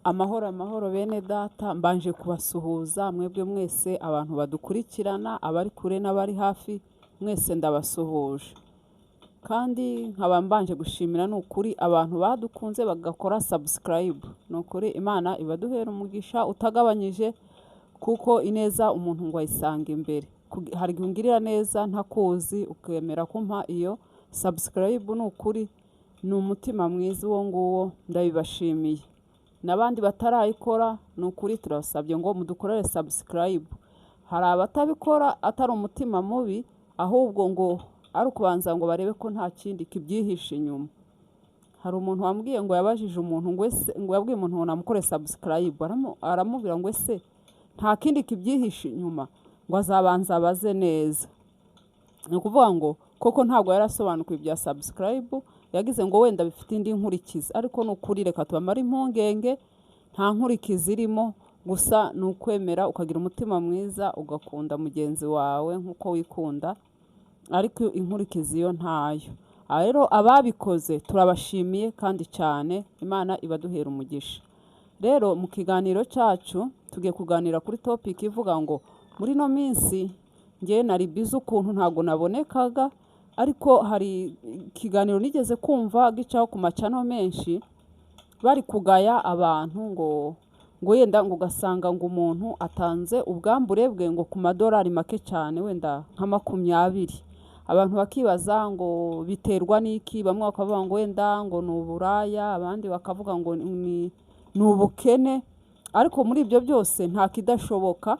Amahoro amahoro bene data, mbanje kubasuhuza mwebwe mwese abantu badukurikirana, abari kure n'abari hafi, mwese ndabasuhuje. Kandi nkaba mbanje gushimira ni ukuri abantu badukunze bagakora subscribe. Ni ukuri Imana ibaduhera umugisha utagabanyije, kuko ineza umuntu ngo ayisanga imbere. Hari igihe ungirira neza ntakuzi ukemera kumpa iyo subscribe, ni ukuri ni umutima mwiza uwo nguwo, ndabibashimiye. N'abandi batarayikora ni ukuri turabasabye ngo mudukorere subscribe. Hari abatabikora atari umutima mubi, ahubwo ngo ari ukubanza ngo barebe ko nta kindi kibyihishe inyuma. Hari umuntu wambwiye ngo yabajije umuntu ngo ese, ngo yabwiye umuntu ngo namukore subscribe, aramubwira ngo ese nta kindi kibyihishe inyuma, ngo azabanza abaze neza. Ni ukuvuga ngo koko ntabwo yarasobanukiwe ibya subscribe, yagize ngo wenda bifite indi nkurikizi, ariko ni ukuri reka tubamare impungenge, nta nkurikizi irimo, gusa ni ukwemera ukagira umutima mwiza, ugakunda mugenzi wawe nk'uko wikunda, ariko inkurikizi yo ntayo. Aha rero ababikoze turabashimiye kandi cyane, Imana ibaduhera umugisha. Rero mu kiganiro cyacu tugiye kuganira kuri topic ivuga ngo muri ino minsi njye nari busy ukuntu ntabwo nabonekaga, ariko hari ikiganiro nigeze kumva gicaho ku macano menshi, bari kugaya abantu ngo yenda ngo ugasanga ngo umuntu atanze ubwambure bwe ngo ku madolari make cyane, wenda nka 20. Abantu bakibaza ngo biterwa n'iki, bamwe bakavuga ngo wenda ngo ni uburaya, abandi bakavuga ngo ni ubukene, ariko muri ibyo byose nta kidashoboka.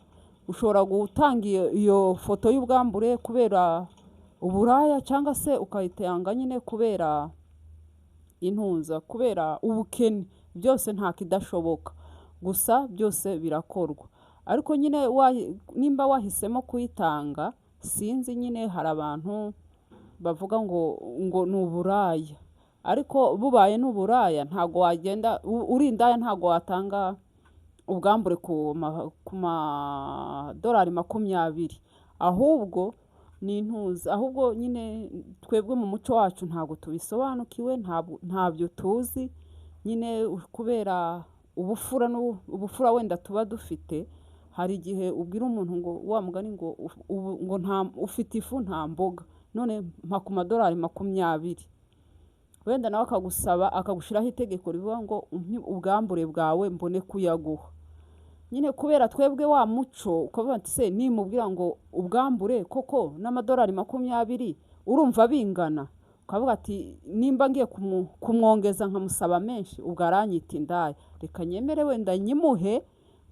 Ushobora gutanga iyo foto y'ubwambure kubera uburaya, cyangwa se ukayitanga nyine kubera intuza, kubera ubukene. Byose nta kidashoboka, gusa byose birakorwa. Ariko nyine nimba wahisemo kuyitanga, sinzi nyine hari abantu bavuga ngo ni uburaya, ariko bubaye n'uburaya ntabwo wagenda uri indaya, ntabwo watanga ubwambure ku madolari 20, ahubwo ni intuza. Ahubwo nyine twebwe mu muco wacu ntabwo tubisobanukiwe, ntabyo tuzi nyine, kubera ubufura ubufura wenda tuba dufite. Hari igihe ubwira umuntu ngo wa mugani ngo ubu ngo nta ufite ifu nta mboga, none mpa ku madolari 20, wenda nawe akagusaba akagushyiraho itegeko rivuga ngo umpe ubwambure bwawe mbone kuyaguha. Nyine kubera twebwe wa muco, ukavuga ati se nimubwira ngo ubwambure koko n'amadolari 20 urumva bingana, ukavuga ati nimba ngiye kumwongeza nkamusaba menshi ubwo aranyita indaya, reka nyemere wenda nyimuhe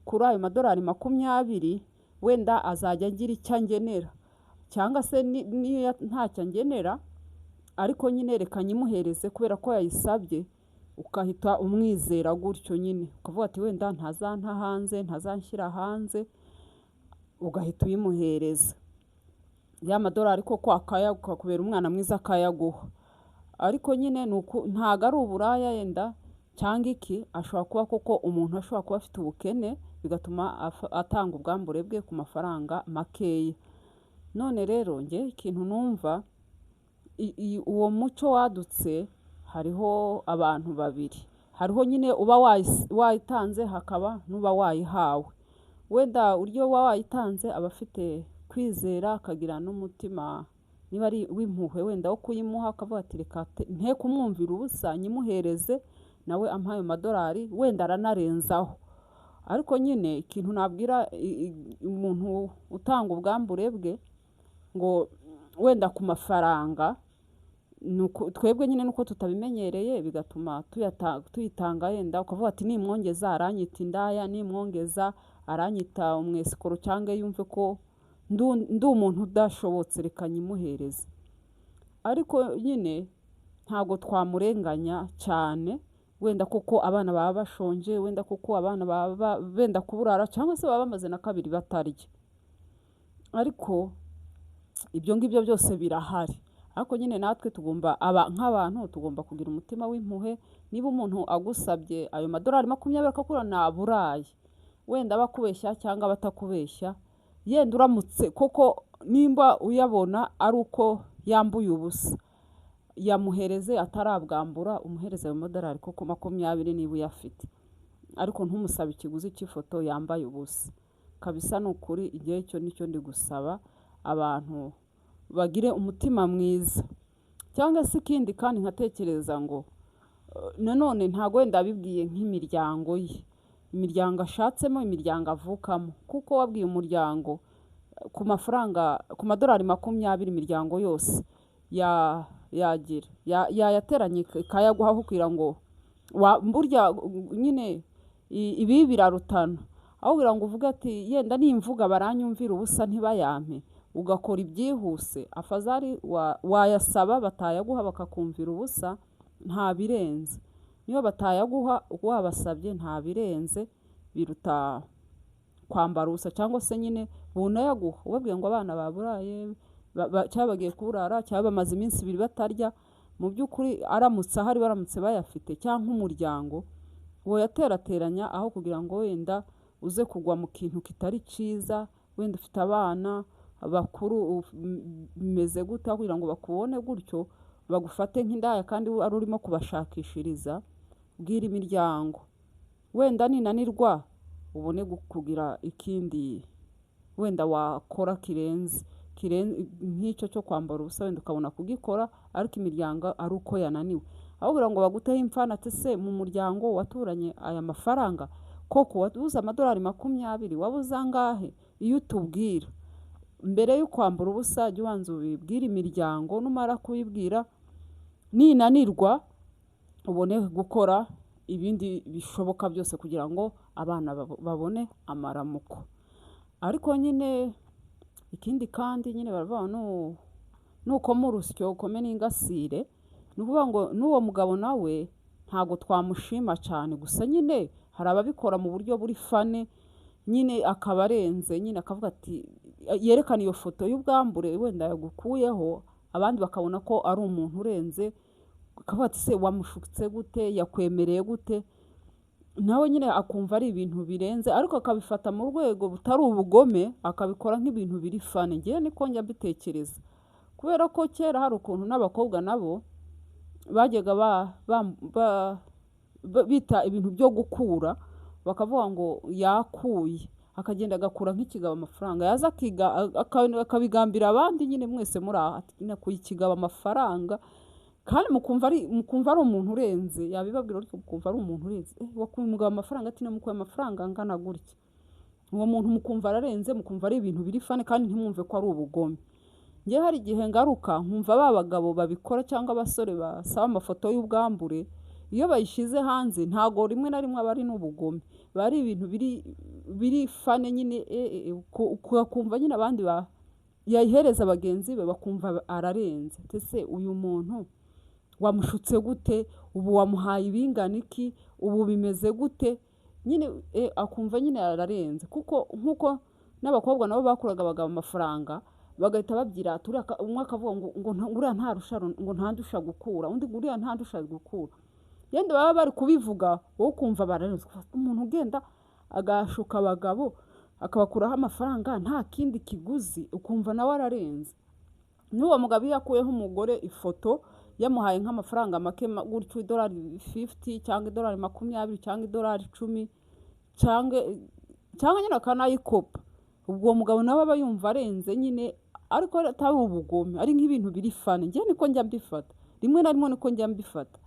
kuri ayo madolari 20, wenda azajya agira icyo angenera, cyangwa se niyo ntacyo angenera, ariko nyine reka nyimuhereze kubera ko yayisabye. Ukahita umwizera gutyo nyine, ukavuga ati wenda ntazanta hanze, ntazanshyira hanze, ugahita uyimuhereza ya madolari koko akakubera umwana mwiza akayaguha. Ariko nyine ntago ari uburaya yenda cyangwa iki, ashobora kuba koko umuntu ashobora kuba afite ubukene bigatuma atanga ubwambure bwe ku mafaranga makeya. None rero njye ikintu numva, uwo muco wadutse, hariho abantu babiri, hariho nyine uba wayitanze, hakaba n'uba wayihawe. Wenda uburyo uba wayitanze aba afite kwizera, akagira n'umutima niba ari w'impuhwe wenda wo kuyimuha, akavuga ati reka nte kumwumvira ubusa nyimuhereze nawe ampa ayo madolari, wenda aranarenzaho. Ariko nyine ikintu nabwira umuntu utanga ubwambure bwe ngo wenda ku mafaranga, twebwe nyine nuko tutabimenyereye bigatuma tuyitanga, yenda ukavuga ati nimwongeza aranyita indaya, nimwongeza aranyita umwesikoro, cyangwa yumve ko ndi umuntu udashobotse, reka nyimuhereze. Ariko nyine ntabwo twamurenganya cyane, wenda kuko abana baba bashonje, wenda kuko abana baba benda kuburara, cyangwa se baba bamaze na kabiri batarya, ariko ibyo ngibyo byose birahari. Ariko nyine natwe tugomba nk'abantu tugomba kugira umutima w'impuhwe. Niba umuntu agusabye ayo madolari 20 akakubwira naburaye, wenda bakubeshya cyangwa batakubeshya, yenda uramutse koko nimba uyabona ari uko yambuye ubusa, yamuhereze atarabwambura, umuhereze ayo madolari koko 20 niba uyafite. Ariko ntumusabe ikiguzi cy'ifoto yambaye ubusa kabisa. Ni ukuri, igihe cyo nicyo ndi gusaba abantu bagire umutima mwiza. Cyangwa se ikindi kandi nkatekereza ngo nanone ntabwo wenda abibwiye nk'imiryango ye, imiryango ashatsemo, imiryango avukamo, kuko wabwiye umuryango ku mafaranga, ku madolari 20, imiryango yose yagira yayateranye ikayaguha kugira ngo burya nyine ibi birarutana. Aho kugira ngo uvuge ati yenda nimvuga baranyumvira ubusa ntibayampe, ugakora ibyihuse, afazari wayasaba batayaguha bakakumvira ubusa, nta birenze. Niyo batayaguha wabasabye nta birenze, biruta kwambara ubusa. Cyangwa se nyine bunayaguha ubabwiye ngo abana baburaye cyangwa bagiye kuburara cyangwa bamaze iminsi 2 batarya, mu by'ukuri aramutse ahari baramutse bayafite cyangwa umuryango woyaterateranya, aho kugira ngo wenda uze kugwa mu kintu kitari cyiza, wenda ufite abana bakuru bimeze gute, aho kugira ngo bakubone gutyo bagufate nk'indaya kandi wari urimo kubashakishiriza. Bwira imiryango, wenda ninanirwa ubone kugira ikindi wenda wakora kirenze nk'icyo cyo kwambara ubusa, wenda ukabona kugikora, ariko imiryango ari uko yananiwe. Aho kugira ngo baguteho imfana ati se mu muryango waturanye aya mafaranga koko, wabuze amadolari 20, wabuze angahe? Iyo utubwira mbere yo kwambara ubusa, jya ubanza ubibwire imiryango, numara kubibwira ninanirwa ubone gukora ibindi bishoboka byose kugira ngo abana babone amaramuko. Ariko nyine ikindi kandi nyine baravuga nukoma urusyo ukome n'ingasire. Ni ukuvuga ngo n'uwo mugabo nawe ntabwo twamushima cyane, gusa nyine hari ababikora mu buryo buri funny nyine, akaba arenze nyine, akavuga ati yerekana iyo foto y'ubwambure wenda yagukuyeho, abandi bakabona ko ari umuntu urenze, akavuga ati se wamushutse gute, yakwemereye gute? Nawe nyine akumva ari ibintu birenze, ariko akabifata mu rwego butari ubugome, akabikora nk'ibintu biri funny. Ngewe niko njya mbitekereza, kubera ko kera hari ukuntu n'abakobwa nabo bajyaga bita ibintu byo gukura, bakavuga ngo yakuye, akagenda agakura nk'ikigabo amafaranga, yaza akabigambira abandi nyine mwese muri aho, ati nakuye ikigabo amafaranga, kandi mukumva ari umuntu urenze, yabibabwira ariko mukumva ari umuntu urenze. Wakuye umugabo amafaranga, ati namukuye amafaranga angana gutya, uwo muntu mukumva ararenze, mukumva ari ibintu biri funny, kandi ntimwumve ko ari ubugome. Njyewe hari igihe ngaruka nkumva ba bagabo babikora cyangwa abasore basaba amafoto y'ubwambure, iyo bayishyize hanze ntago rimwe na rimwe aba ari n'ubugome, biba ari ibintu biri funny nyine, ukumva nyine abandi yayihereza bagenzi be bakumva ararenze. Ese uyu muntu wamushutse gute? Ubu wamuhaye ibingana iki? Ubu bimeze gute? Nyine akumva nyine ararenze, kuko nk'uko n'abakobwa nabo bakuraga abagabo amafaranga bagahita babyirata, umwe akavuga ngo uriya ntarusha, ngo ntandusha gukura, undi ngo uriya ntandusha gukura. Yenda baba bari kubivuga wowe ukumva bararenze. Umuntu ugenda agashuka abagabo akabakuraho amafaranga nta kindi kiguzi, ukumva nawe ararenze. N'uwo mugabo iyo akuyeho umugore ifoto yamuhaye nk'amafaranga make gutyo, idolari 50 cyangwa idolari 20 cyangwa idolari 10 cyangwa nyine akanayikopa, ubwo uwo mugabo nawe aba yumva arenze nyine, ariko atari ubugome, ari nk'ibintu biri funny. Njyewe niko njya mbifata, rimwe na rimwe niko njya mbifata,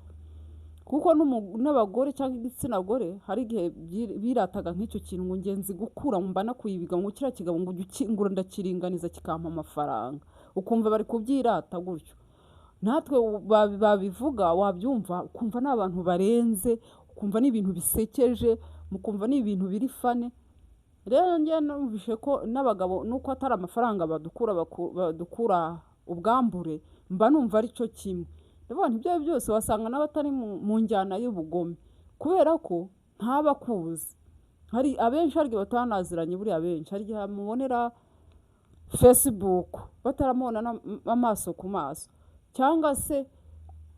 kuko n'abagore cyangwa igitsina gore hari igihe birataga nk'icyo kintu, ngo ngenzi gukura mba nakuyibiga, ngo kiriya kigabo ngo ujye ukingura ndakiringaniza kikampa amafaranga, ukumva bari kubyirata gutyo. Natwe babivuga wabyumva ukumva ni abantu barenze, ukumva ni ibintu bisekeje, mukumva ni ibintu biri funny. Rero njye numvise ko n'abagabo nuko atari amafaranga badukura ubwambure, mba numva ari cyo kimwe. Ndavuga nti ibyo byose wasanga n'abatari mu njyana y'ubugome, kubera ko ntaba akuzi. Hari abenshi hari igihe batanaziranye, buriya abenshi hari igihe bamubonera Facebook bataramubona amaso ku maso, cyangwa se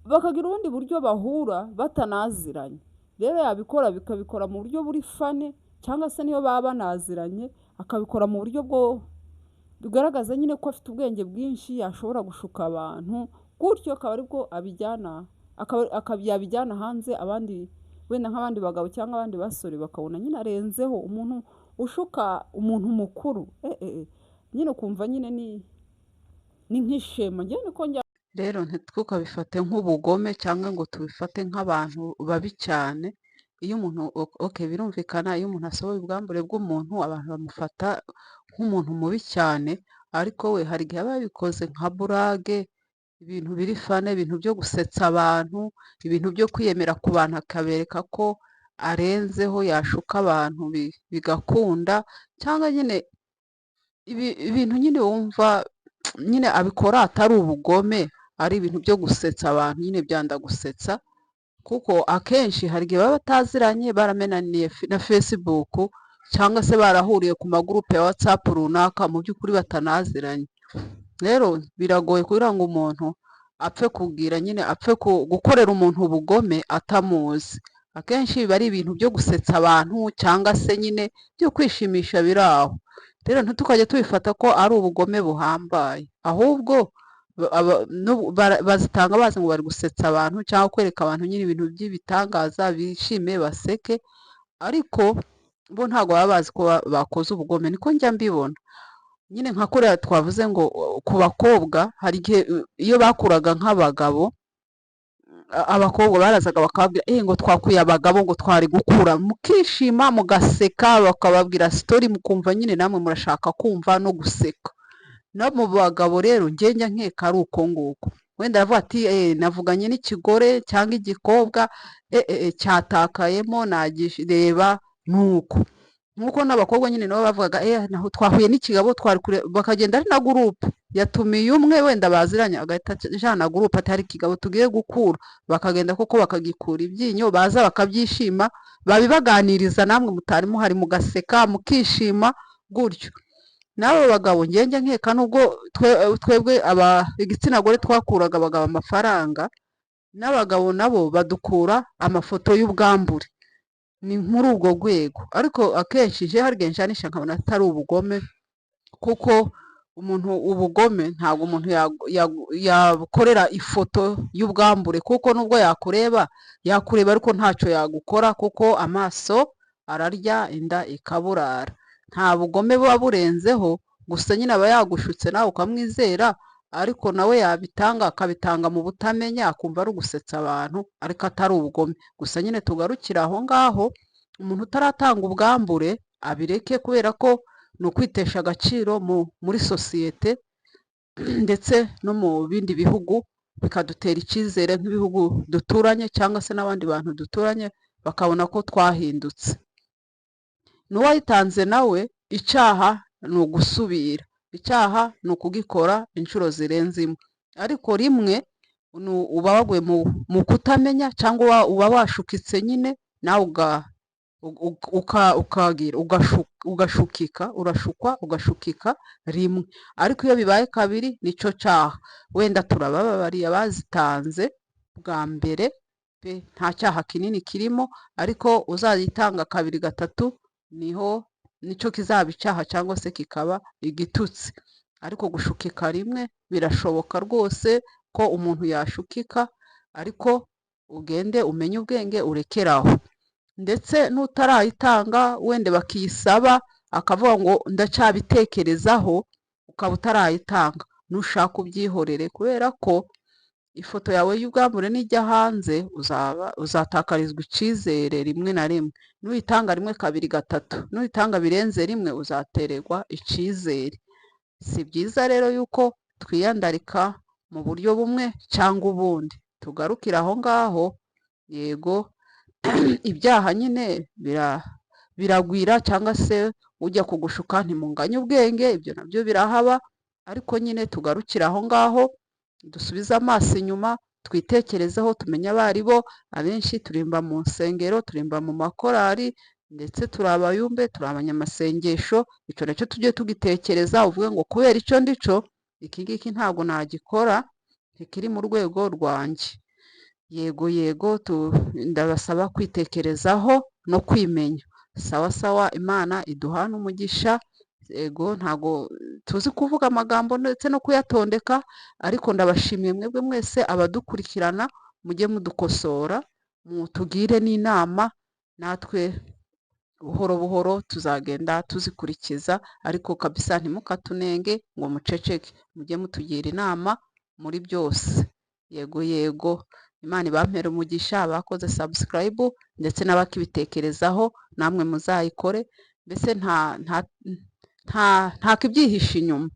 bakagira ubundi buryo bahura batanaziranye. Rero yabikora bikabikora mu buryo buri funny, cyangwa se niyo baba banaziranye akabikora mu buryo bwo bigaragaza nyine ko afite ubwenge bwinshi, yashobora gushuka abantu gutyo, akaba aribwo abijyana, yabijyana hanze, abandi wenda Wenda nk'abandi bagabo cyangwa abandi basore bakabona nyine arenzeho, umuntu ushuka umuntu mukuru, nyine ukumva nyine ni nk'ishema. Njyewe niko njya. Rero ntitukabifate nk'ubugome cyangwa ngo tubifate nk'abantu babi cyane. Iyo umuntu, okay, birumvikana, iyo umuntu asohoye ubwambure bw'umuntu, abantu bamufata nk'umuntu mubi cyane, ariko we hari igihe aba yabikoze nka blague, ibintu biri funny, ibintu byo gusetsa abantu, ibintu byo kwiyemera ku bantu, akabereka ko arenzeho, yashuka abantu bigakunda, cyangwa nyine ibintu nyine wumva nyine abikora atari ubugome, ari ibintu byo gusetsa abantu nyine, byanda gusetsa, kuko akenshi hari igihe baba bataziranye, baramenaniye na Facebook, cyangwa se barahuriye ku magurupe ya WhatsApp runaka, mu by'ukuri batanaziranye. Rero biragoye kugira ngo umuntu apfe kugira nyine apfe gukorera umuntu ubugome atamuzi. Akenshi biba ari ibintu byo gusetsa abantu cyangwa se nyine byo kwishimisha biri aho. Rero ntitukajye tubifata ko ari ubugome buhambaye, ahubwo bazitanga bazi ngo bari gusetsa abantu cyangwa kwereka abantu nyine ibintu by'ibitangaza, bishime, baseke, ariko bo ntabwo baba bazi ko bakoze ubugome. Niko njya mbibona nyine. Nka kuriya twavuze ngo ku bakobwa, hari igihe iyo bakuraga nk'abagabo, abakobwa barazaga bakababwira ngo twakuye abagabo, ngo twari gukura, mukishima, mugaseka, bakababwira story, mukumva nyine namwe murashaka kumva no guseka. No mu bagabo rero njye njya nkeka ari uko nguko. Wenda aravuga ati: "Navuganye n'ikigore cyangwa igikobwa, cyatakayemo, nagireba." Nuko nk'uko n'abakobwa nyine nabo bavugaga: "Naho twahuye n'ikigabo twari kure," bakagenda ari na groupe yatumiye umwe wenda baziranye, agahita ajana groupe ati: "Hari ikigabo tugiye gukura." Bakagenda koko bakagikura ibyinyo, baza bakabyishima, babibaganiriza, namwe mutari muhari mugaseka, mukishima gutyo. N'abo bagabo ngenge nkeka, nubwo twebwe aba igitsina gore twakuraga abagabo amafaranga, n'abagabo nabo badukura amafoto y'ubwambure. Ni muri urwo rwego. Ariko akenshi je hari igihe njanisha nkabona atari ubugome, kuko umuntu ubugome ntabwo umuntu yakorera ifoto y'ubwambure, kuko nubwo yakureba, yakureba ariko ntacyo yagukora, kuko amaso ararya inda ikaburara. Nta bugome buba burenzeho, gusa nyine aba yagushutse nawe ukamwizera, ariko nawe yabitanga akabitanga mu butamenya, akumva ari ugusetsa abantu, ariko atari ubugome. Gusa nyine tugarukire aho ngaho. Umuntu utaratanga ubwambure abireke, kubera ko ni ukwitesha agaciro muri sosiyete ndetse no mu bindi bihugu, bikadutera icyizere nk'ibihugu duturanye cyangwa se n'abandi bantu duturanye, bakabona ko twahindutse. N'uwayitanze nawe, icyaha ni ugusubira, icyaha ni ukugikora inshuro zirenze imwe, ariko rimwe uba waguye mu kutamenya cyangwa uba washukitse nyine nawe ukagira ugashukika, urashukwa, ugashukika rimwe, ariko iyo bibaye kabiri nicyo cyaha. Wenda turabababariye abazitanze bwa mbere pe, nta cyaha kinini kirimo, ariko uzayitanga kabiri, gatatu, niho nicyo kizaba icyaha cyangwa se kikaba igitutsi. Ariko gushukika rimwe birashoboka rwose ko umuntu yashukika, ariko ugende umenye ubwenge, urekere aho. Ndetse n'utarayitanga, wenda bakiyisaba akavuga ngo ndacyabitekerezaho, ukaba utarayitanga, nushaka ubyihorere, kubera ko ifoto yawe y'ubwambure nijya hanze uzaba uzatakarizwa icyizere rimwe na rimwe. Nuyitanga rimwe, kabiri, gatatu, nuyitanga birenze rimwe, uzatererwa icyizere. Si byiza rero yuko twiyandarika mu buryo bumwe cyangwa ubundi. Tugarukire aho ngaho. Yego, ibyaha nyine biragwira, cyangwa se ujya kugushuka ntimunganye ubwenge, ibyo nabyo birahaba, ariko nyine tugarukire aho ngaho, dusubize amaso inyuma, twitekerezeho, tumenye abo ari bo. Abenshi turimba mu nsengero, turimba mu makorari, ndetse turi abayumbe, turi abanyamasengesho. Icyo nacyo tujye tugitekereza, uvuge ngo kubera icyo ndico, iki ngiki ntabwo nagikora, ntikiri mu rwego rwanjye. Yego, yego, ndabasaba kwitekerezaho no kwimenya. Sawa sawa, Imana iduhane umugisha. Yego, ntabwo tuzi kuvuga amagambo ndetse no kuyatondeka, ariko ndabashimiye mwebwe mwese abadukurikirana, mujye mudukosora. Mutugire n'inama, natwe buhoro buhoro tuzagenda tuzikurikiza, ariko kabisa ntimukatunenge ngo muceceke, mujye mutugira inama muri byose. Yego yego, Imana ibampere umugisha abakoze subscribe ndetse n'abakibitekerezaho, namwe muzayikore. Mbese nta kibyihishe inyuma.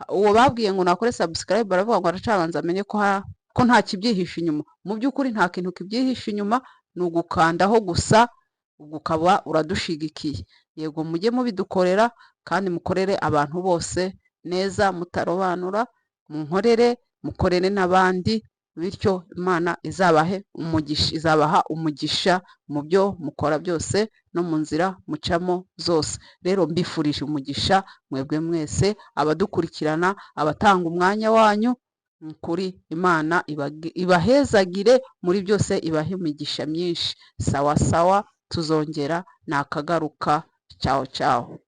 Uwo babwiye ngo nakore subscribe baravuga ngo aracabanza amenye ko nta kibyihishe inyuma. Mu by'ukuri nta kintu kibyihishe inyuma, ni ugukandaho gusa, ubwo ukaba uradushigikiye. Yego, mujye mubidukorera kandi mukorere abantu bose neza mutarobanura, munkorere, mukorere n'abandi, bityo Imana izabahe umugisha, izabaha umugisha mu byo mukora byose no mu nzira mucamo zose. Rero mbifurije umugisha mwebwe mwese abadukurikirana, abatanga umwanya wanyu, ni ukuri Imana ibahezagire muri byose, ibahe imigisha myinshi. Sawa sawa, tuzongera nakagaruka. Ciao ciao.